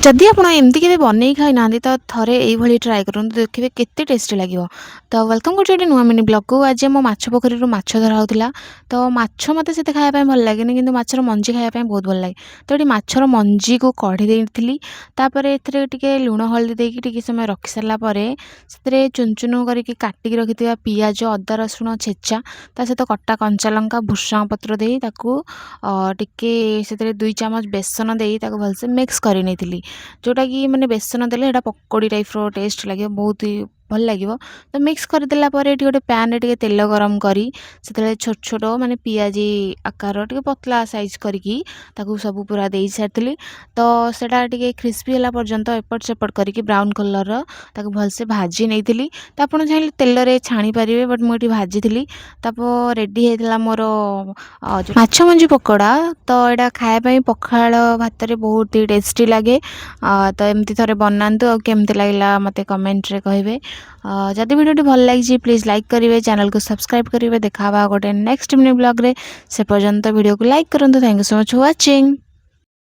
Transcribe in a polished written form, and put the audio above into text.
ଯଦି ଆପଣ ଏମିତି କେବେ ବନେଇ ଖାଇନାହାନ୍ତି, ତ ଥରେ ଏଇଭଳି ଟ୍ରାଏ କରନ୍ତୁ, ଦେଖିବେ କେତେ ଟେଷ୍ଟି ଲାଗିବ। ତ welcome କରୁଛି ଗୋଟେ ନୂଆ ମିନି ବ୍ଲଗ୍କୁ। ଆଜି ଆମ ମାଛ ପୋଖରୀରୁ ମାଛ ଧରା ହେଉଥିଲା। ତ ମାଛ ମୋତେ ସେତେ ଖାଇବା ପାଇଁ ଭଲ ଲାଗେନି, କିନ୍ତୁ ମାଛର ମଞ୍ଜି ଖାଇବା ପାଇଁ ବହୁତ ଭଲ ଲାଗେ। ତ ଏଠି ମାଛର ମଞ୍ଜିକୁ କଢ଼ି ଦେଇଥିଲି। ତାପରେ ଏଥିରେ ଟିକେ ଲୁଣ ହଳଦୀ ଦେଇକି ଟିକେ ସମୟ ରଖି ସାରିଲା ପରେ ସେଥିରେ ଚୁନ ଚୁନ କରିକି କାଟିକି ରଖିଥିବା ପିଆଜ, ଅଦା ରସୁଣ ଛେଚା, ତା ସହିତ କଟା କଞ୍ଚା ଲଙ୍କା, ଭୃଷଙ୍ଗ ପତ୍ର ଦେଇ ତାକୁ ଟିକେ ସେଥିରେ 2 ଚାମଚ ବେସନ ଦେଇ ତାକୁ ଭଲସେ ମିକ୍ସ କରି ନେଇଥିଲି। ଯେଉଁଟାକି ମାନେ ବେସନ ଦେଲେ ସେଇଟା ପକୋଡ଼ି ଟାଇପ୍ର ଟେଷ୍ଟ ଲାଗିବ, ବହୁତ ହି ଭଲ ଲାଗିବ। ତ ମିକ୍ସ କରିଦେଲା ପରେ ଏଠି ଗୋଟେ ପ୍ୟାନ୍ରେ ଟିକେ ତେଲ ଗରମ କରି ସେଥିରେ ଛୋଟ ଛୋଟ ମାନେ ପିଆଜି ଆକାର, ଟିକେ ପତଳା ସାଇଜ୍ କରିକି ତାକୁ ସବୁ ପୁରା ଦେଇ ସାରିଥିଲି। ତ ସେଇଟା ଟିକେ କ୍ରିସ୍ପି ହେଲା ପର୍ଯ୍ୟନ୍ତ ଏପଟ ସେପଟ କରିକି ବ୍ରାଉନ୍ କଲର୍ର ତାକୁ ଭଲସେ ଭାଜି ନେଇଥିଲି। ତ ଆପଣ ଚାହିଁଲେ ତେଲରେ ଛାଣି ପାରିବେ, ବଟ୍ ମୁଁ ଏଠି ଭାଜିଥିଲି। ତାପରେ ରେଡ଼ି ହେଇଥିଲା ମୋର ମାଛ ମଞ୍ଜି ପକୋଡ଼ା। ତ ଏଇଟା ଖାଇବା ପାଇଁ ପଖାଳ ଭାତରେ ବହୁତ ହି ଟେଷ୍ଟି ଲାଗେ। ତ ଏମିତି ଥରେ ବନାନ୍ତୁ ଆଉ କେମିତି ଲାଗିଲା ମୋତେ କମେଣ୍ଟରେ କହିବେ। ଯଦି ଭିଡ଼ିଓଟି ଭଲ ଲାଗିଛି, ପ୍ଲିଜ୍ ଲାଇକ୍ କରିବେ, ଚ୍ୟାନେଲକୁ ସବସ୍କ୍ରାଇବ୍ କରିବେ। ଦେଖା ହେବା ଗୋଟେ ନେକ୍ସଟ ମିନି ବ୍ଲଗ୍ରେ। ସେ ପର୍ଯ୍ୟନ୍ତ ଭିଡ଼ିଓକୁ ଲାଇକ୍ କରନ୍ତୁ। Thank you so much watching.